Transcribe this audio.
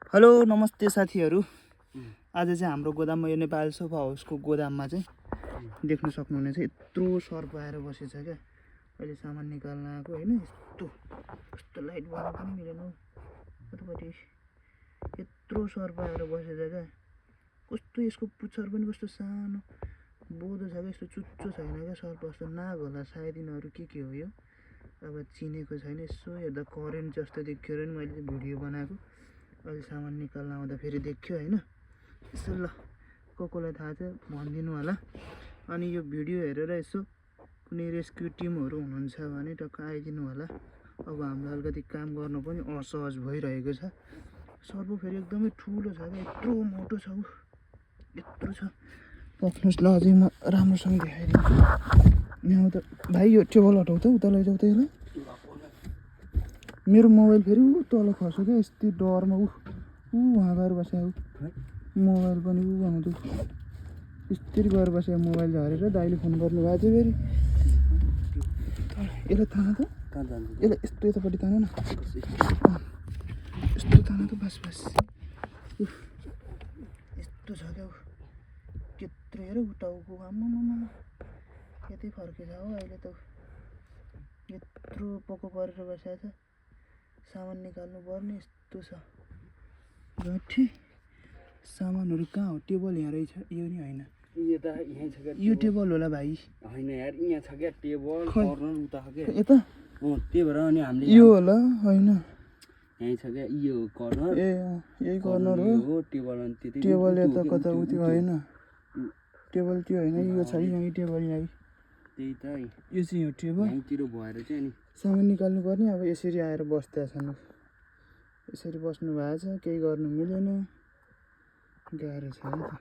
Hello नमस्ते साथीहरू। आज चाहिँ हाम्रो गोदाममा यो नेपाल सोफा हाउसको गोदाममा चाहिँ देख्न सक्नुहुनेछ यत्रो सर्प आएर बसेछ क्या। अहिले सामान निकाल्न आएको होइन। यस्तो लाइट बल्ब पनि मिलेन कतापट्टि यत्रो सर्प आएर बसेछ क्या। कस्तो यसको पुच्छर पनि कस्तो सानो बोधो छ क्या। यस्तो चुच्चो छैन क्या सर्प जस्तो नाग होला सायद। यिनीहरू के हो यो अब चिनेको छैन। यसो हेर्दा करेन्ट जस्तो देख्यो र नि मैले भिडियो बनाएको। अहिले सामान निकाल्न आउँदा फेरि देख्यो होइन। यसो ल कसलाई थाहा छ भनिदिनु होला। अनि यो भिडियो हेरेर यसो कुनै रेस्क्यु टिमहरू हुनुहुन्छ भने टक्क आइदिनु होला। अब हाम्रो अलिकति काम गर्नु पनि असहज भइरहेको छ। सर्प फेरि एकदमै ठुलो छ क्या। यत्रो मोटो छ ऊ यत्रो छ। पक्नुहोस् ल अझै म राम्रोसँग देखाइदिन्छु। यहाँ त भाइ यो टेबल हटाउ त उता लैजाऊ त यसलाई। मेरो मोबाइल फेरि ऊ तल खस्यो क्या। यस्तै डरमा वहाँ गएर बस्यो मोबाइल पनि आउँदो यस्तरी गएर बस्यो मोबाइल झरेर दाइले फोन गर्नु भएको थियो फेरि। यसलाई तान त यसलाई यस्तो यतापट्टि तान न। यस्तो तान त बस यस्तो छ क्या। त्यत्रो हेर उटाउको आम्मामा यतै फर्केछ हो अहिले त। यत्रो पोको परेर बसेको छ। सामान निकाल्नु पर्ने यस्तो छ गठी। सामानहरू कहाँ हो? टेबल यहाँ रहेछ। यो नि होइन यो त यहाँ छ क्या। यो टेबल होला भाइ होइन यार यहाँ छ क्या टेबल कर्नर उता छ क्या यता। त्यही भएर अनि हामीले यो होला होइन यहीँ छ क्या यो कर्नर। ए यही कर्नर हो टेबल। अनि त्यति टेबल यता कता उति होइन। टेबल त्यो होइन यो छ यहीँ टेबल यहीँ। त्यही त यो चाहिँ हो टेबल। यहीँतिर भएर चाहिँ अनि सामान निकाल्नु पर्ने। अब यसरी आएर बस्दैछ छन्। यसरी बस्नु भएको छ केही गर्नु मिलेन। गाह्रो छ है त।